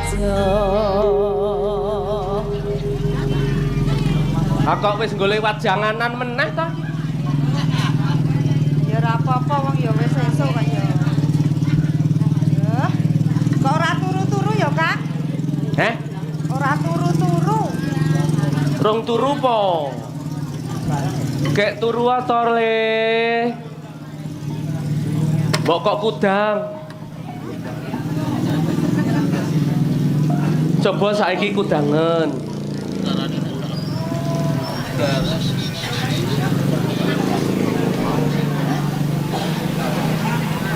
Raja. Ah kok wis golek wajanganan meneh ta? Ya ora apa-apa wong ya wis esuk kok ya. Aduh. Kok ora turu-turu ya, Kang? Heh? Ora turu-turu. Rong turu po? Gek turu to, Le? Mbok kok kudang. Coba saiki kudangen.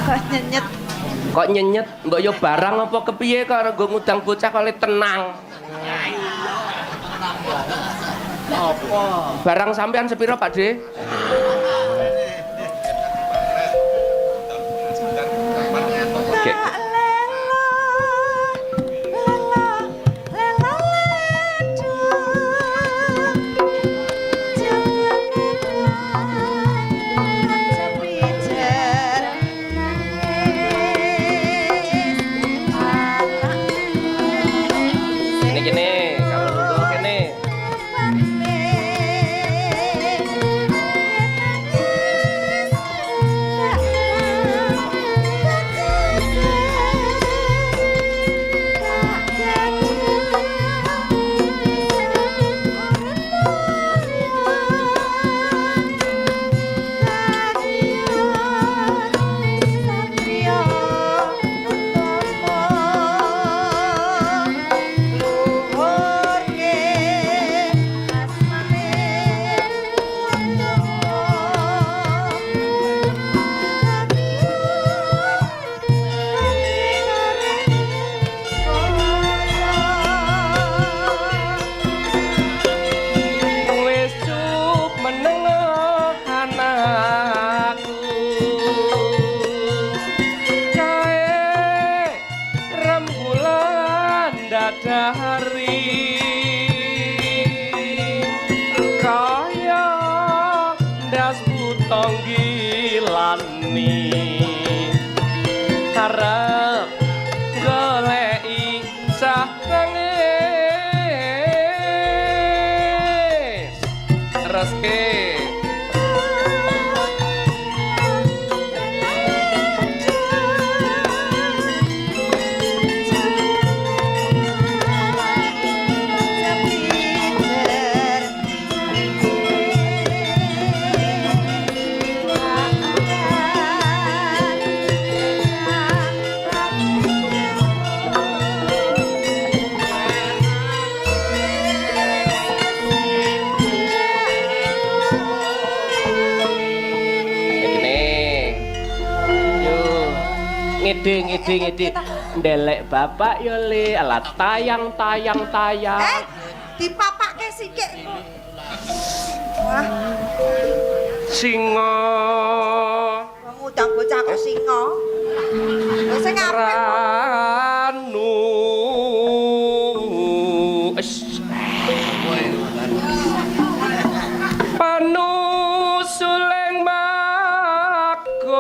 Kok nyenyet. Kok nyenyet? Mbok yo barang apa kepiye kok nggo ngudang bocah kok le tenang. Apa? Barang sampean sepiro, Pak De? Oke. Tak lela, lela, lela ledung. Jangan jepijer nangis anakku. Kene kene, kalau lungguh kene. Wis cup meneng anakku. Kae rembulan dadari. Kaya ndas putong gilani. Karep goleki cah nangis. Teruske. Kene. Yo. Ngede ngede ngede. Ndelek bapak yo le, alah tayang tayang tayang. Eh, dipapake sikik. Wah, Singa wong ngundang bocah kok singa. Wis sing apik. Ranu. Es. Panu suleng makot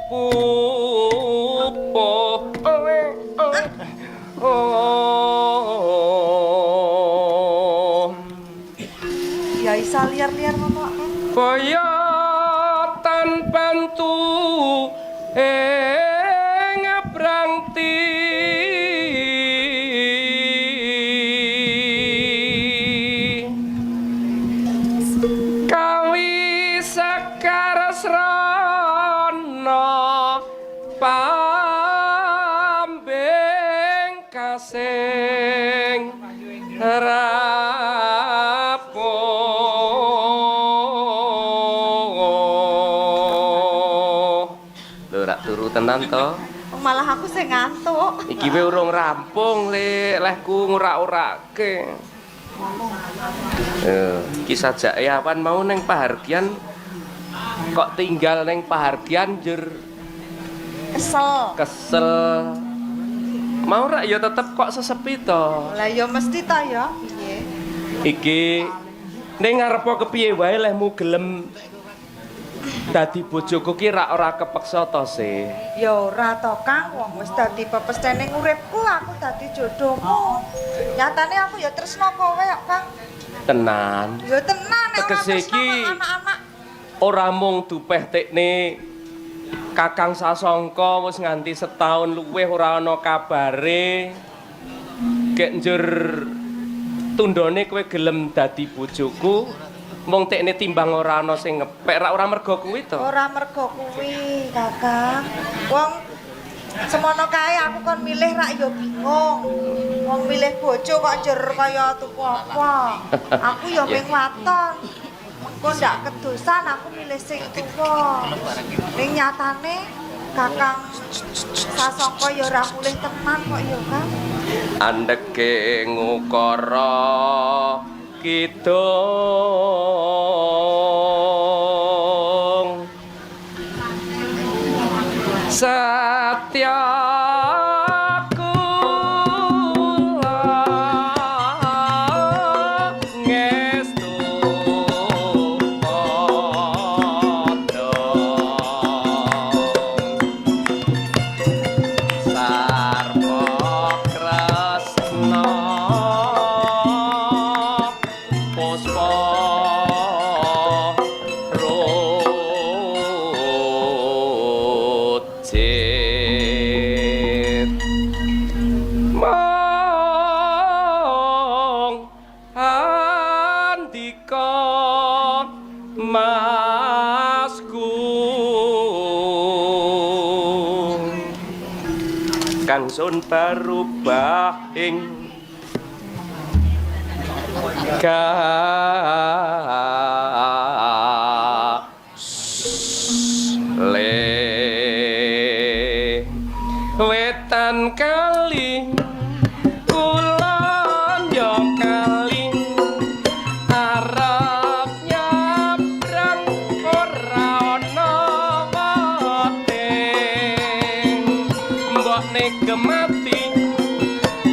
pupuh oh. Ya iso liar-liar ngono kok. Kaya tanpa bantu ing brangti kawi sekar srana pambeng kasing rapuh. Lho rak turu tenan to? Malah aku sing ngantuk. Iki we urung rampung le, lehku ngurak-urake. Iki sajake awan mau ning pahargyan kok tinggal ning pahargyan njur Kesel. Kesel. Mau rak ya tetep kok sesepi to. Lah ya mesti ta ya. Piye? Iki ning ngarepa kepiye wae lehmu gelem Dadi bojoku ki rak ora kepeksa to, Se? Ya ora to, Kang, wong wis dadi pepesthene uripku, aku dadi jodohmu. Nyatane aku ya tresno kowe kok, Kang. Tenan. Ya tenan nek ora Tegese tresno iki kok anak-anak. Ora mung dupeh tekne Kakang Sasongko wis nganti setahun luwih ora ana kabare. Gek njur tundone kowe gelem dadi bojoku, mung tekne timbang ora ana sing ngepek rak ora mergo kuwi to. Ora mergo kuwi, Kakang. Wong semono kae aku kon milih rak ya bingung. Wong milih bojo kok jer kaya tuku apa. Aku ya ming waton. Mengko ndak kedosan aku milih sing tuwa. Ning nyatane Kakang Sasongko ya ora mulih tenan kok ya, Kang. Andeke ngukara kidung setya kula ngestu padha sarpa kresna puspa rucit mong andika masku kang sun barubah ing ga le wetan kali kulon yo kali arep nyabrang ora ana wote mbokne gemati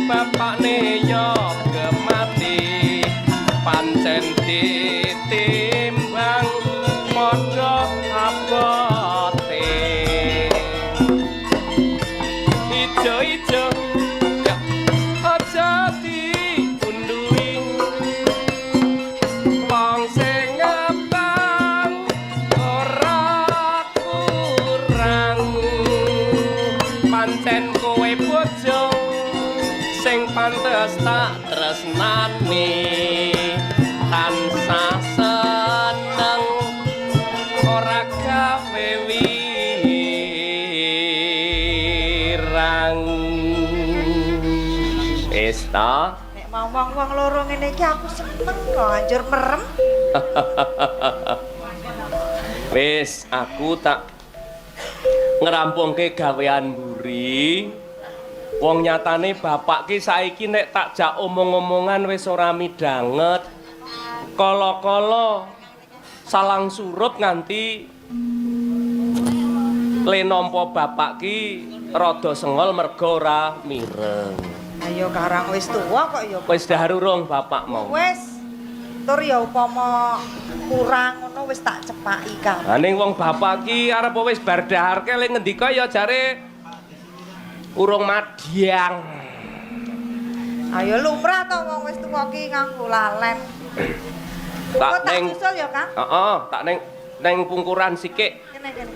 bapakne yo gemati pancen ditimbang padha abote ijo-ijo ya aja diundui wong sing abang ora kurang pancen kowe bojo sing pantes tak tresnani tansah seneng ora gawe wirang. Wis ta? Nek ngomong wong loro ngene iki aku seneng kok anjur merem. Wis, aku tak ngerampungke gawean mburi. Wong nyatane bapak ki saiki nek tak jak omong-omongan wis ora midhanget. Kala-kala salang surup nganti le nampa bapak ki rada sengol mergo ora mireng. Ayo karang wis tuwa kok ya. Wis dahar urung bapak mau? Wis. Tur ya upama kurang ngono wis tak cepaki, Kang. Lah ning wong bapak ki arep wis bar dahar ke le ngendika ya jare urung madhyang. Ayo lumrah to wong wis tuwa ki nganggo lalen. Tak Kok tak neng susul ya, Kang? Heeh, tak neng neng pungkuran sikik. Kene kene.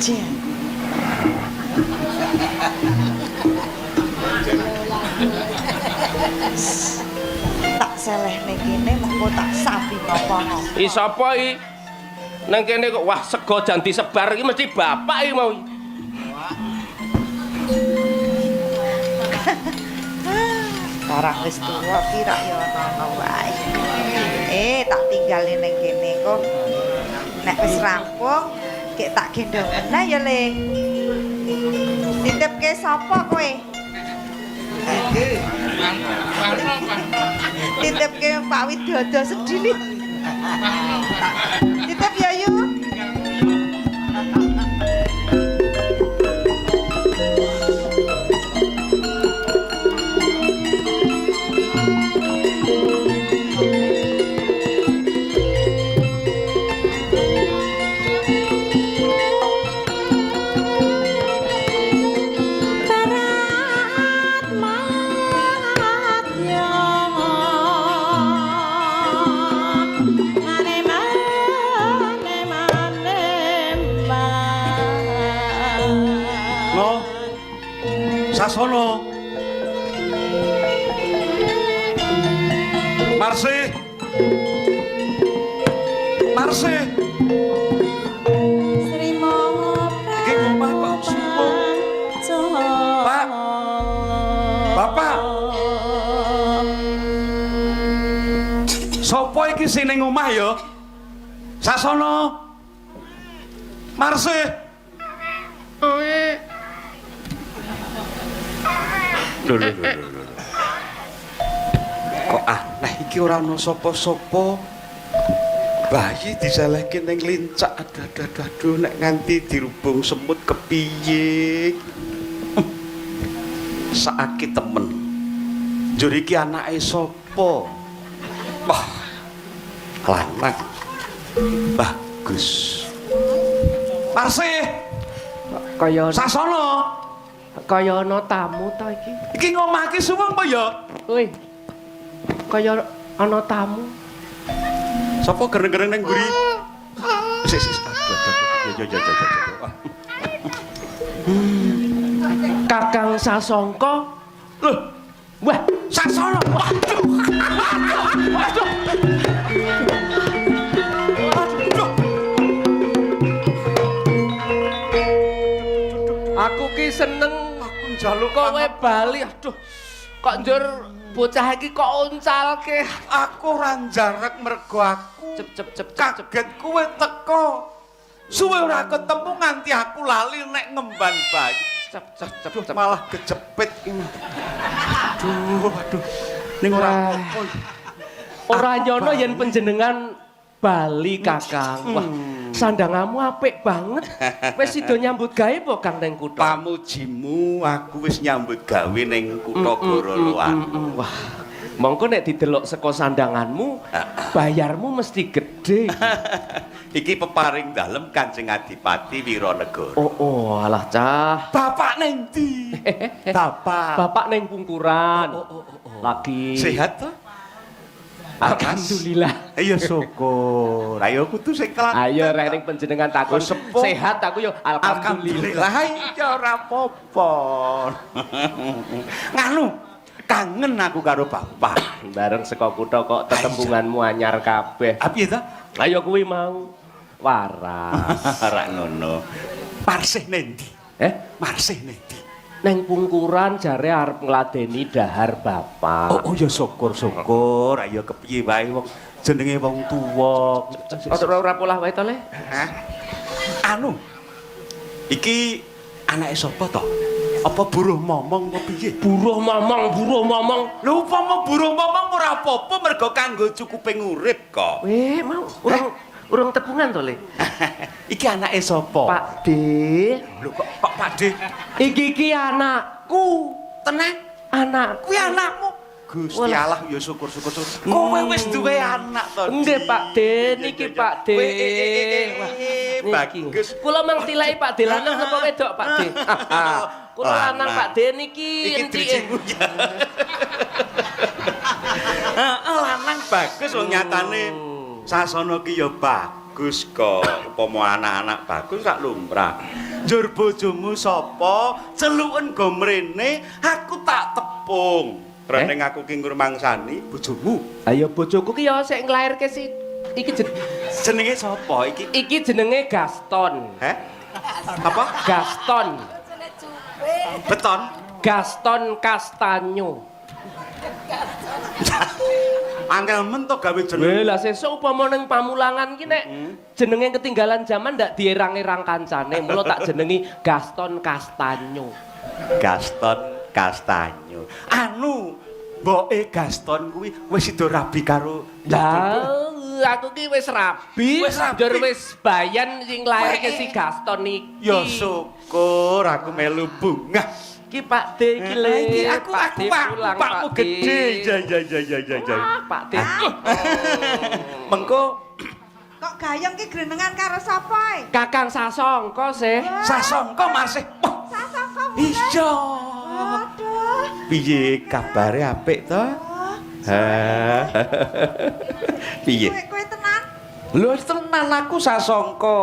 Jen. Tak selehne kene mengko tak sapi ngopo-ngopo. I sapa iki? Nang kene kok wah sego jan disebar iki mesti bapak iki mau. Karang wis tuwa ki rak ya ono wae. Tak tinggalne ning kene kok. Nek wis rampung, gek tak gendong meneh ya, Le. Titipke sapa kowe? Titipke Pak Widodo sedili. Titip ya, Yu. No. Sasono. Marsih. Marsih. Sri Maha Iki omah kok sumpung. Pak. Bapak. Sopo iki sing ning omah ya? Sasono. Marsih. Lho lho lho lho. Kok aneh iki ora ana sapa-sapa. Bayi diselehke ning lincak. Aduh aduh aduh, aduh nek nganti dirubung semut kepiye. Saiki temen. Njur iki anake sapa? Wah. Lanang. Bagus. Marsih, Kaya Sasono. kaya ana tamu ta iki. Iki ngomah iki suwung apa ya? Woi. Kaya ana tamu. Sapa gereng-gereng ning mburi? Sik sik. Aduh aduh. Ya ya ya ya. ya. Kakang Sasongko. Loh, Wah, Sasono. Waduh. Waduh. Waduh. aku ki seneng Aku njaluk kowe bali. Aduh. Kok njur bocah iki kok uncalke. Aku ora njarek mergo aku Cep cep cep cep. cep. kaget kowe teko. Suwe ora ketemu nganti aku lali nek ngemban bayi. Cep cep cep Aduh, cep. malah kejepit ini. Aduh, aduh. Ning ora Ah. apa-apa. Ora nyono yen panjenengan bali Kakang. Wah, sandangamu apik banget. Wis sida nyambut gawe apa Kang ning kutha? Pamujimu aku wis nyambut gawe ning kutha Goroloan. Wah, mongko nek didelok saka sandanganmu, bayarmu mesti gede. Iki peparing dalem Kanjeng Adipati Wiranegara. Oh, oh, alah cah. Bapak ning ndi? Bapak. Bapak ning pungkuran. Lagi. Sehat toh? Alhamdulillah. Ayo syukur. Ayo kudu sing telat. Ayo rek ning panjenengan takon Sepuh. sehat aku yo alhamdulillah. Alhamdulillah iya ora apa-apa. Nganu, kangen aku karo bapak. Bareng saka kutha kok tetembunganmu anyar kabeh. Ah piye ta? Ayo kuwi mau waras. Ora ngono. Marsih nendi? Eh, Marsih nendi? neng pungkuran jare arep ngladeni dahar bapak. Oh, oh ya syukur syukur. Ayo kepiye wae wong jenenge wong tuwa. Ora ora polah wae to, Le? Hah? Anu. Iki anake sapa to? Apa buruh momong apa piye? Buruh momong, buruh momong. Lho upama buruh momong ora apa-apa mergo kanggo cukupe ngurip kok. Weh, mau urung urung tepungan to, Le? Iki anake sapa? Pak D. Lho kok kok Pak D? Iki iki anakku. Tenang, Anak. kuwi anakmu. Gusti Allah ya syukur-syukur. syukur. Kowe wis duwe anak to. Nggih, Pak D, niki Pak D. Wah, niki. Bagus. Kula mang tilai Pak D lanang napa wedok Pak D? Kula lanang Pak D niki Iki entike. drijimu ya. Heeh, lanang bagus wong nyatane sasana ki ya bagus kok. Upama anak-anak bagus rak lumrah. Njur bojomu sapa? Celuken go mrene, aku tak tepung. Reneng aku ki ngrumangsani bojomu. Ayo bojoku ki ya sik nglairke si iki Jenenge sapa iki? iki jenenge Gaston. Heh? Apa? Gaston. Beton. Gaston Castanyo. Angel men to gawe jeneng. Weh lah sesuk upama ning pamulangan ki nek jenenge ketinggalan zaman ndak dierang-erang kancane, mula tak jenengi Gaston Castanyo. Gaston Castanyo. Anu, mboke Gaston kuwi wis sida rabi karo Lah, aku ki wis rabi, Wis rabi. njur wis bayan sing lairke si Gaston iki. Ya syukur aku melu bungah. Iki Pak D iki le. Iki aku Pak aku D Pak, pulang, Pakmu Pak D. gede. Ya ya ya ya ya ya. Wah, Pak D. Mengko Kok gayeng ki grenengan karo sapa? e? Kakang Sasongko sih. Sasongko masih. Wah, Sasongko mulai. Iya. Waduh. Piye kabare apik to? Oh, Hah. Piye? Kowe kowe tenan? Lho tenan aku Sasongko.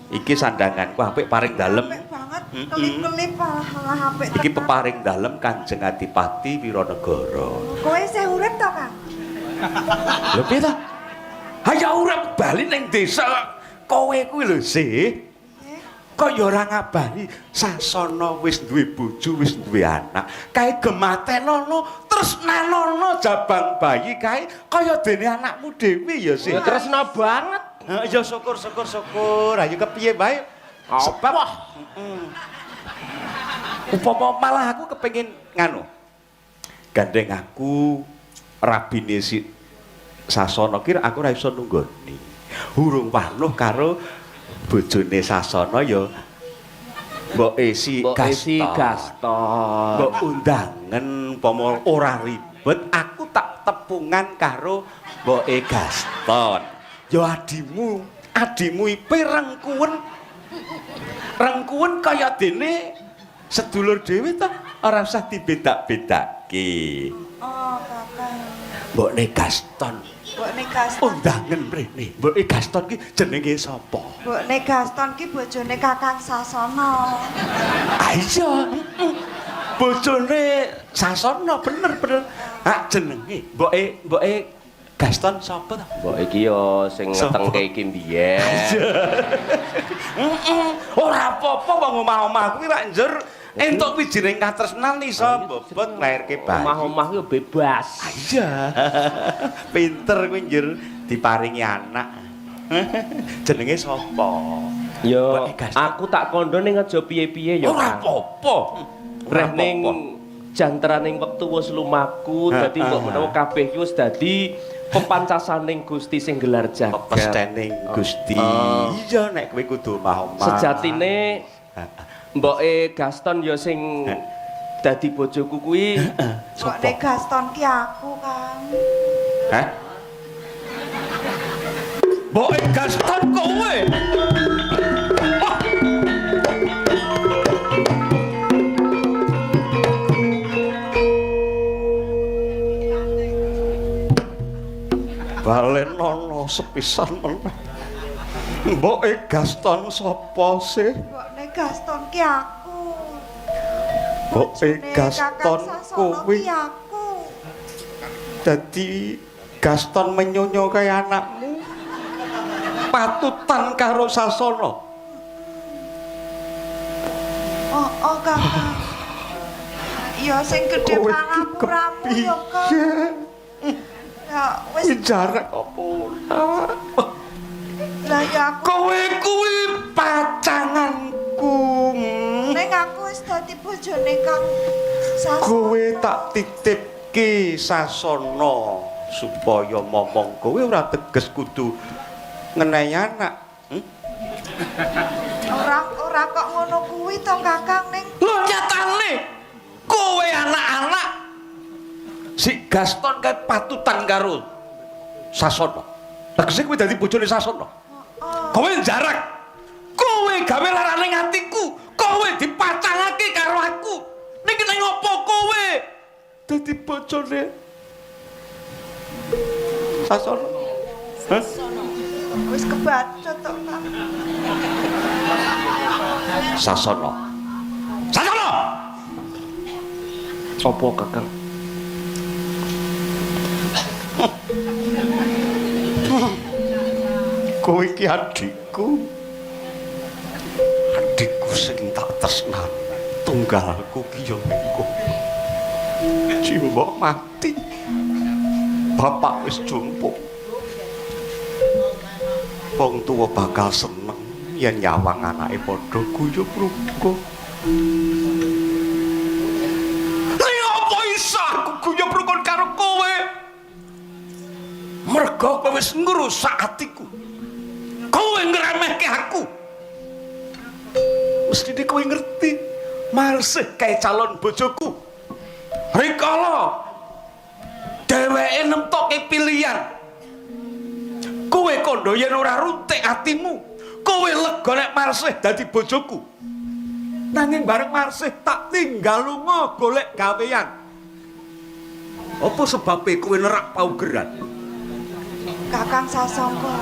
Iki sandanganku apik paring dalem. Apik banget. Kelip-kelip alah apik. Iki peparing dalem Kanjeng Adipati Wiranegara. Kowe isih urip to, Kang? Lho piye ta? Ha ya urip bali ning desa. Kowe kuwi lho sih. Kok ya ora ngabari Sasana wis duwe bojo, wis duwe anak. Kae gematenono, tresnanono jabang bayi kae kaya dene anakmu dhewe ya sih. Ya tresna banget. Heeh, ya syukur syukur syukur. Ayo kepiye bae? Sebab upama malah aku kepengin nganu. Gandeng aku rabine si Sasana ki aku ora iso nunggoni. Urung wanuh karo bojone Sasana ya Mbok Esi Mbok Esi Gaston. Mbok undangen upama ora ribet aku tak tepungan karo Mboke Gaston. Ya adimu, adimu ipe rengkuwen. Rengkuwen kaya dene sedulur dhewe ta, ora usah dibedak-bedake. Oh, Kakang. Mbokne Gaston. Mbokne Gaston. Undangen mrene. Mboke Gaston ki jenenge sapa? Mbokne Gaston ki bojone Kakang Sasana. Ah iya. Bojone Sasana bener bener. Hak jenenge mboke mboke Gaston sapa ta? Mbok iki yo sing Sapa? ngetengke iki mbiyen. Heeh. Ora apa-apa wong omah-omah kuwi rak njur entuk wijining katresnan iso bobot nglairke bayi. Omah-omah yo bebas. Iya. Pinter kuwi njur diparingi anak. Jenenge sapa? Yo Mbok Gaston. aku tak kondo ning aja piye-piye yo. Ora Kang. apa-apa. Reh ning janteraning wektu wis lumaku dadi mbok menawa kabeh iki wis dadi pepancasaning Gusti sing gelar jagat. Pepestening Gusti. Oh. Iya nek kowe kudu omah-omah. Sejatine mboke Gaston ya sing dadi bojoku kuwi Mbokne Gaston ki aku, Kang. Hah? Mboke Gaston kowe. Wah. Balenono sepisan meneh. Mboke Gaston sapa sih? Mbokne Gaston ki aku. Mboke Bojone Gaston Kakang Sasana kowe. ki aku. Dadi Gaston menyonyo kaya anakmu. Patutan karo Sasana. Oh, oh Kakang. Ya sing gedhe Kowe iki pangapuramu ya, Kang. kepiye? Ya wis Jarak apa ora? lah ya aku. Kowe kuwi pacanganku. Ning aku wis dadi bojone Kang Sasana. Kowe tak titipke Sasana supaya momong kowe ora teges kudu ngenehi anak. Hmm? Ora ora kok ngono kuwi to Kakang ning Lho nyatane kowe anak-anak si Gaston kae patutan karo Sasana. Tegese kowe dadi bojone Sasana. Oh, Kowe jarak. Kowe gawe larane atiku. Kowe dipacangake karo aku. Ning kena ngopo kowe dadi bojone Sasana? Hah? wis kebacut to Kang. Sasana. Sasana! Apa Kakang? Kowe iki adikku. Adikku sing tak tresnani. Tunggalku ki ya mung kowe. Jimbok mati. Bapak wis jumpuk. Wong tuwa bakal seneng yen nyawang anake padha guyub rukun. Lha apa iso aku guyub rukun karo kowe? Mergo kowe wis ngrusak atiku. Kowe ngremehke aku. Mestine kowe ngerti Marsih kae calon bojoku. Rikala dheweke nemtoke pilihan. Kowe kandha yen ora runtik atimu, kowe lega nek Marsih dadi bojoku. Nanging bareng Marsih tak tinggal lunga golek gawean. Apa sebabe kowe nerak paugeran? Kakang Sasongko.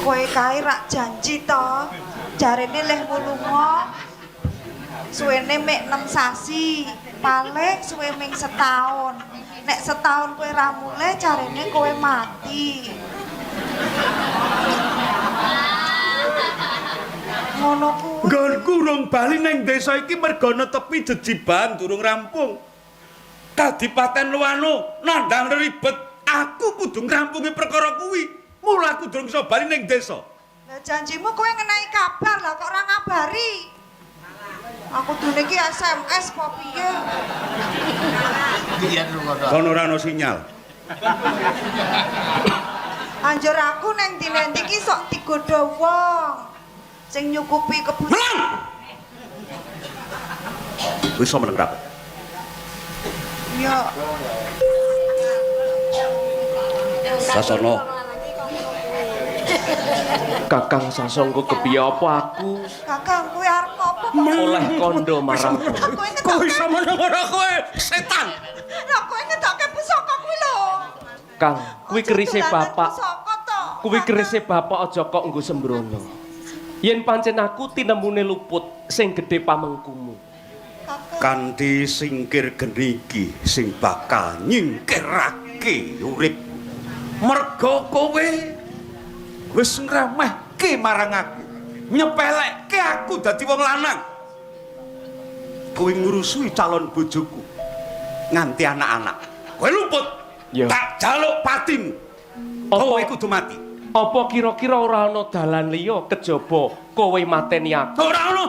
Kowe kae rak janji to. Jarene lehmu lunga Suwene mek 6 sasi, paling suwe ming setahun. Nek setahun kowe ra mulih carine kowe mati. Ngono kuwi. Nggonku urung bali ning desa iki merga netepi jejiban durung rampung. Kadipaten Luwano nandhang ribet, aku kudu ngrampungi perkara kuwi. Mula aku durung iso bali ning desa. Lah janjimu kowe ngenai kabar lah kok ora ngabari. Aku dune iki SMS apa piye? Kono ora ono sinyal. Anjur aku neng ndi-ndi iki sok digodha wong. Sing nyukupi kebutuhan. Menang! Wis meneng ra? Ya, Sasono. Kakang Sasongko kepiye apa aku Kakang kowe arep apa kok? oleh kondo marang kowe? Kowe Kowe ngetokke, iso meneng ora kowe, setan. lah kowe ngetokke pusaka kuwi lho. Kang, kuwi Aja kerise dolanan bapak. Pusaka to. Kuwi kerise bapak aja kok nggo sembrono. Yen pancen aku tinemune luput sing gedhe pamengkumu. Kakang. Kanthi singkir geni iki sing bakal nyingkirake urip. Merga kowe wis ngremehke marang aku, nyepelekke aku dadi wong lanang. Kowe ngurusui calon bojoku nganti anak-anak. Kowe luput. Ya. Tak jaluk patimu. Apa- Kowe kudu mati. Apa kira-kira ora ana dalan liya kejaba kowe mateni aku? Ora ono.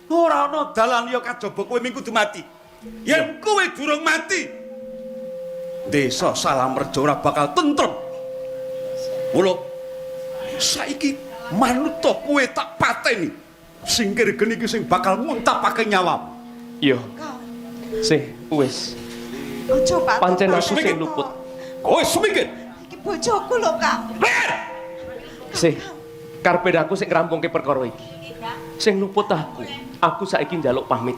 Ora ono dalan liya kajaba kowe ming kudu mati. Yen kowe durung mati, desa Salamrejo ora bakal tentrem. Mula saiki manuta kowe tak pateni. Singkir geni iki sing bakal muntapake nyawamu. Yo, Kang, sih wis. aja Pak. Pancen aku Tobat. sing luput. Kowe sumingkir. Iki bojoku lho, Kang. Ler! Sih, karepe aku sing ngrampungke perkara iki. Sing luput aku. Aku saiki njaluk pamit.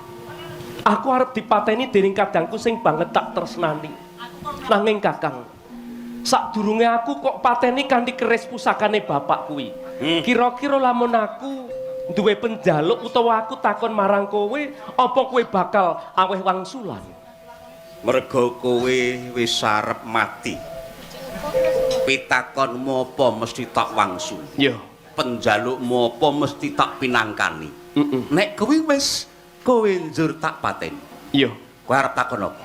Aku arep dipateni dening kadangku sing banget tak tresnani. Nanging Kakang, sadurunge aku kok pateni kanthi keris pusakane bapak kuwi. Kira-kira lamun aku duwe penjaluk utawa aku takon marang kowe, apa kowe bakal aweh wangsulan? Merga kowe wis arep mati. Pitakonmu apa mesti tak wangsul. Yo. Penjalukmu apa mesti tak pinangkani. Heeh. Nek kowe wis kowe njur tak pateni. Yo. Kowe arep takon apa?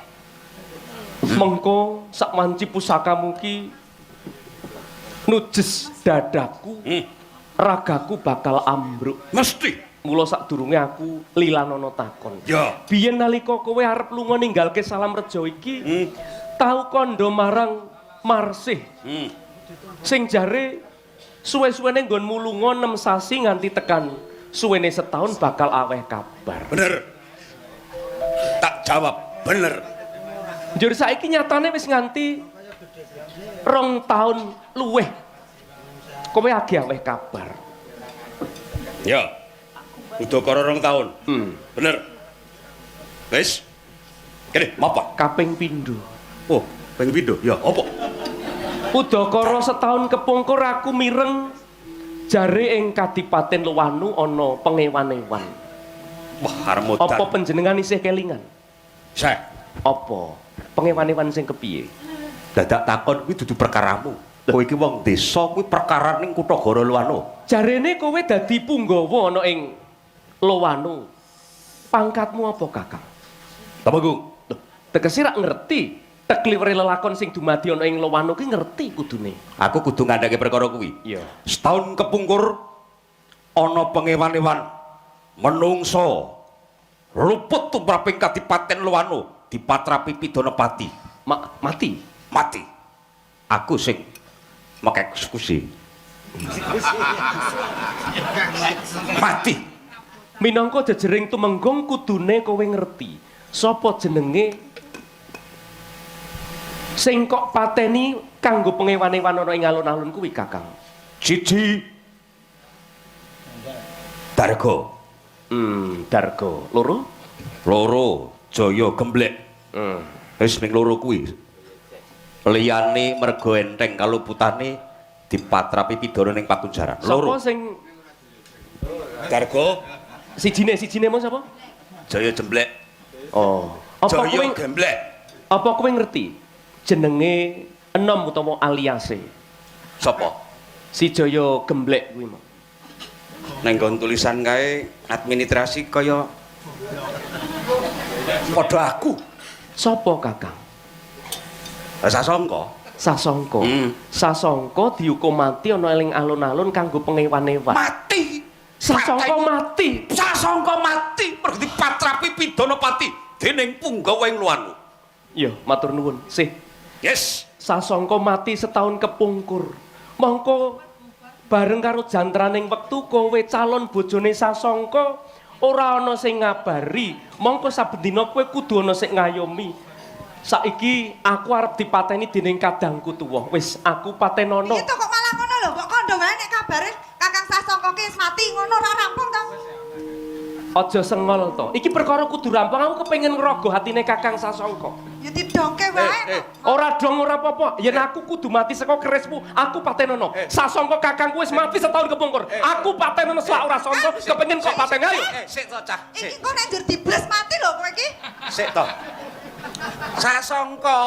Mengko sak wanci pusakamu ki nujes dadaku, ragaku bakal ambruk. Mesti. Mula sadurunge aku lilanono takon. Ya. Biyen nalika kowe arep lunga ninggalke Salamrejo iki, tau kandha marang Marsih sing jare suwe-suwene nggonmu lunga 6 sasi nganti tekan suwene setahun bakal aweh kabar. Bener. Tak jawab bener. Njur saiki nyatane wis nganti 2 tahun luweh. Kowe agi aweh kabar. Ya. Udakara 2 tahun. Bener. Wis. Kene, apa? Kaping pindho. Oh, ping pindho. Ya, apa? Udakara setahun kepungkur aku mireng jare ing Kadipaten Luwanu ana pengewan-ewan. Wah, arep modar. Apa panjenengan isih kelingan? Sek. Apa pengewan-ewan sing kepiye? Dadak takon kuwi dudu perkaramu. Kowe iki wong desa kuwi perkara ning kutha Goro Luwanu. Jarene kowe dadi punggawa ana ing Lowanu. Pangkatmu apa, Kakang? Temenggung. Loh, tegese rak ngerti. Tekliwere lelakon sing dumadi ana ing Lowanu ki ngerti kudune. Aku kudu ngandhake perkara kuwi. Iya. Setahun kepungkur ana pengewan-ewan menungso luput tumraping Kadipaten Lowanu dipatrapi pidana pati. Mati. Mati. Aku sing mengeksekusi. Mati. Minangka jejering tumenggung kudune kowe ngerti sapa jenenge sing kok pateni kanggo pengewan-ewan ana ing alun-alun kuwi, Kakang. Siji Darga. Darga. Loro? Loro Jaya Gemblek. Wis ning loro kuwi. Liyane merga enteng kaluputane dipatrapi pidana ning pakunjaran. Sapa Loro. sing Darga Sijine mau sapa? Jaya Jemblek. Oh. Apa Jaya kowe Gemblek. apa kowe ngerti jenenge enom utawa aliase? Sapa? Si Jaya Gemblek kuwi mau. Neng nggon tulisan kae administrasi kaya padha aku. Sapa Kakang? Sasongko. Sasongko. Sasongko dihukum mati ana ing alun-alun kanggo pengewan-ewan. Mati. Sasongko mati. Sasongko mati mergo dipatrapi pidana pati dening punggawa ing luarmu. Iya, matur nuwun. Sih, Yes. Sasongko mati setahun kepungkur. Mongko bareng karo jantraning wektu kowe calon bojone Sasongko ora ana sing ngabari. Mongko saben dina kowe kudu ana sing ngayomi. Saiki aku arep dipateni dening kadangku tuwa. Wis, aku patenono. Piye to kok malah ngono lho? Kok kondo wae nek kabare Kakang Sasongko ki wis mati ngono ora rampung to? Aja sengol to. Iki perkara kudu rampung. Aku kepengin ngrogo hatine Kakang Sasongko. Ya didongke wae. Ora dong ora apa-apa. Yen aku kudu mati saka kerismu, aku patenono. Sasongko kakangku wis mati setahun kepungkur. Aku patenono selak ora sangka kepengin kok paten ayo. Sik to cah, Iki kok nek njur dibles mati lho kowe iki. Sik to. Sasongko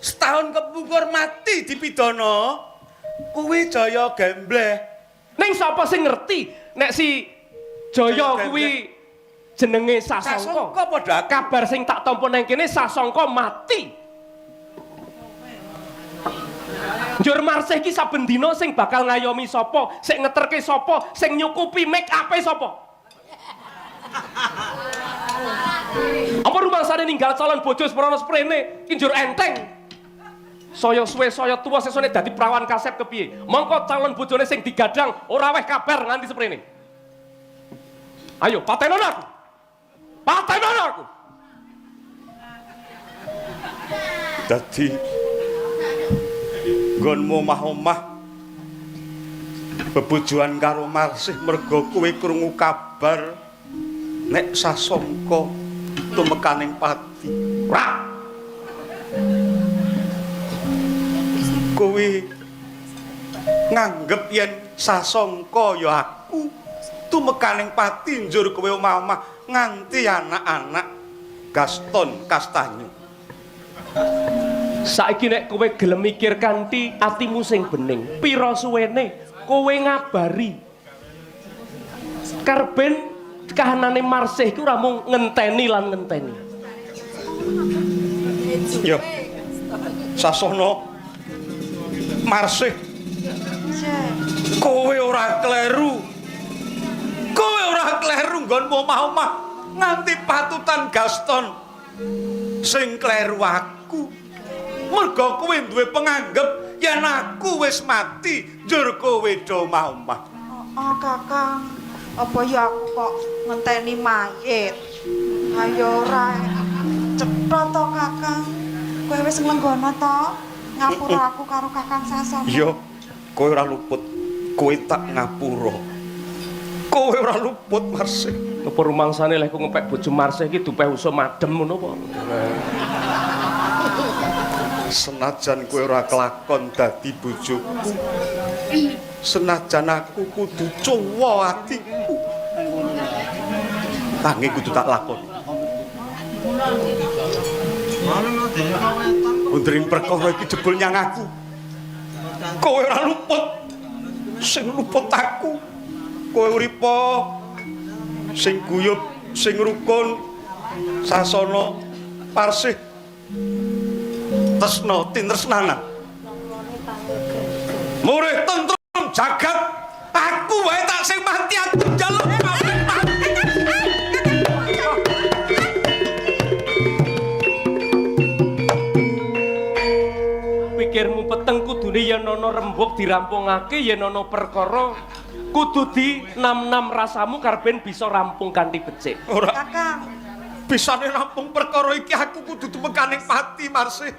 setahun kepungkur mati dipidana kuwi Jaya Gembleh. Ning sapa sing ngerti nek si Jaya kuwi jenenge Sasongko. Sasongko padha aku. Kabar sing tak tampa nang kene Sasongko mati. Njur Marsih iki saben dina sing bakal ngayomi sapa, sing ngeterke sapa, sing nyukupi make up-e sapa. Apa rumangsane ninggal calon bojo seprono sprene, ki njur enteng. Saya suwe saya tuwa sesone dadi prawan kasep kepiye? Mongko calon bojone sing digadang ora weh kabar nganti sprene. Ayo patenono aku. Patenono aku. Dadi nggonmu omah-omah bebojoan karo Marsih mergo kowe krungu kabar nek Sasongko tumekaning pati. Ora. Kowe nganggep yen Sasongko ya aku tumekaning pati njur kowe omah-omah nganti anak-anak Gaston Castanyo. Saiki nek kowe gelem mikir kanthi atimu sing bening, pira suwene kowe ngabari. Karben kahanane Marsih ku ora mung ngenteni lan ngenteni. Ya. Sasana Marsih, kowe ora kleru. Kowe ora kleru nggonmu omah-omah nganti patutan Gaston. Sing kleru aku. Mergo kowe duwe penganggep yen aku wis mati, njur kowe do omah-omah. Oh, Kakang. Apa ya aku kok ngenteni mayit? Ayo ora. Cetha to, Kakang. Kowe wis nglenggono to? Ngapura aku karo Kakang Sasongko. Iya, kowe ora luput. Kowe tak ngapura. Kowe ora luput, Marsih. Apa rumangsane leh ku ngepek bojo Marsih iki dupeh usum adem ngono apa? Senajan kowe ora kelakon dadi bojoku, senajan aku kudu cuwa atiku, tangi kudu tak lakoni. Undring perkara iki jebul nyang aku. Kowe ora luput. Sing luput aku. Kowe uripa sing guyub, sing rukun, sasana parsih, tresna tinresnanan. Murih tentrem jagat, aku wae tak sing mati aku njaluk pamit mati. Pikirmu peteng kudune yen ana rembug dirampungake, yen ana perkara kudu di nam-nam rasamu karben bisa rampung kanthi becik. Ora Kakang. bisane rampung perkara iki aku kudu tumekaning pati Marsih.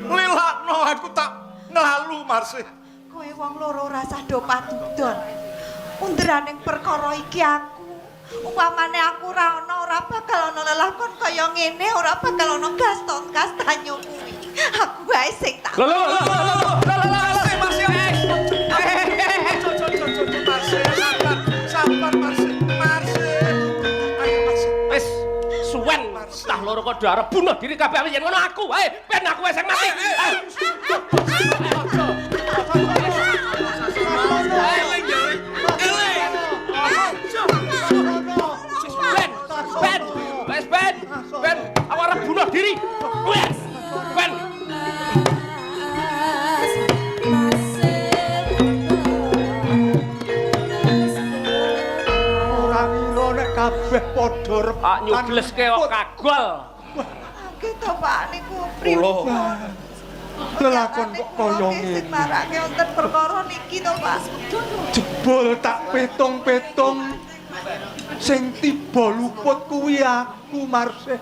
Lelakno aku tak nglalu Marsih. Kowe wong loro rasah do padudon. Underaning perkara iki aku. Upamane aku ora ana, ora bakal ana lelakon kaya ngene, ora bakal ana Gaston Castanyo kuwi. Aku wae sing tak. Lho lho lho lho lho lho lho. Marsih, Marsih. Sabar, sabar Marsih. Marsih. loro kok do arep bunuh diri kabeh yen ngono aku wae, ben aku wae sing mati. Ben, ben, wes ben, ben, aku arep bunuh diri. Wes, ben. Ora ngira nek kabeh padha rebutan. Ah nyubleske kok kagol. Nggih to Pak niku Kula Lelakon kok kaya Sing ngene. marake wonten perkara niki to Pak. Jebul tak petung-petung sing tiba luput kuwi aku Marsih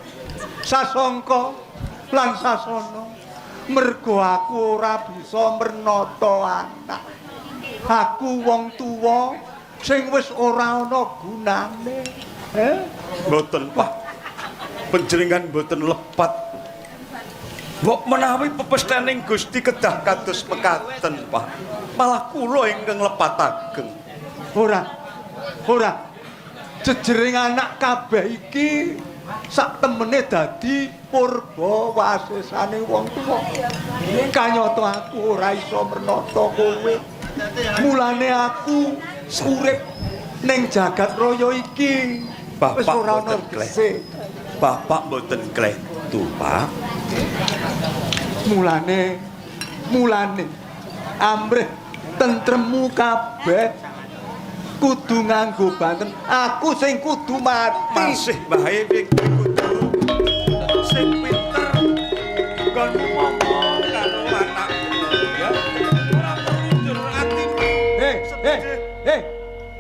Sasongko lan Sasana. Mergo aku ora bisa mernata anak. Aku wong tuwa sing wis ora ana gunane. Eh? Mboten, Pak. Panjenengan mboten lepat. Mbok menawi pepesthening Gusti kedah kados mekaten, Pak. Malah kula ingkang lepat ageng. Ora. Ora. Jejering anak kabeh iki sak temene dadi purba wasesane wong tuwa. Kanyata aku ora iso mernata kowe. Mulane aku urip ning jagat raya iki. Wis Bapak ora ana mboten regese. Bapak mboten klentu, Pak. Mulane mulane amrih tentremu kabeh kudu nganggo banten. Aku sing kudu mati. Masih bae kudu sing pinter nggonmu ngomong karo anakmu ya. Ora perlu njur atimu. Hei, hei, hei,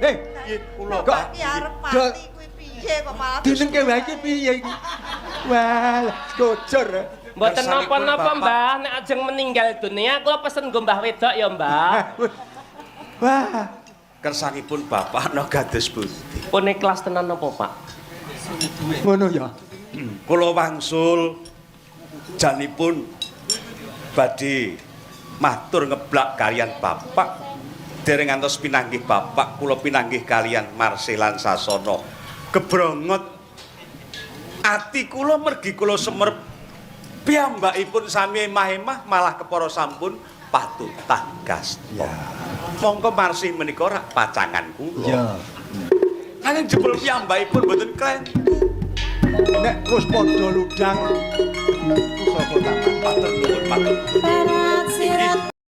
hei. Nggih, kula Kok Pak. Ki arep mati kuwi piye kok malah dinengke wae iki piye iki? Wah, gojor. Mboten Kersanipun napa-napa, Bapak. Mbah, nek ajeng meninggal dunia kula pesen nggo Mbah wedok ya, Mbah. Wah, Kersanipun Bapak no kados pundi? Pun ikhlas tenan napa, Pak? ngono ya. Kula wangsul janipun badhe matur ngeblak kalian Bapak. Dereng ngantos pinanggih Bapak, kula pinanggih kalian Marsih lan Sasana. Gebrongot ati kula mergi kula semerep piyambakipun sami emah-emah malah kepara sampun patutah gasta. Mongko Marsih menika rak pacangan kula. Ya. Nanging jebul piyambakipun mboten klentu. Nek wis padha ludang pusaka tak Matur nuwun, matur. Barat sirat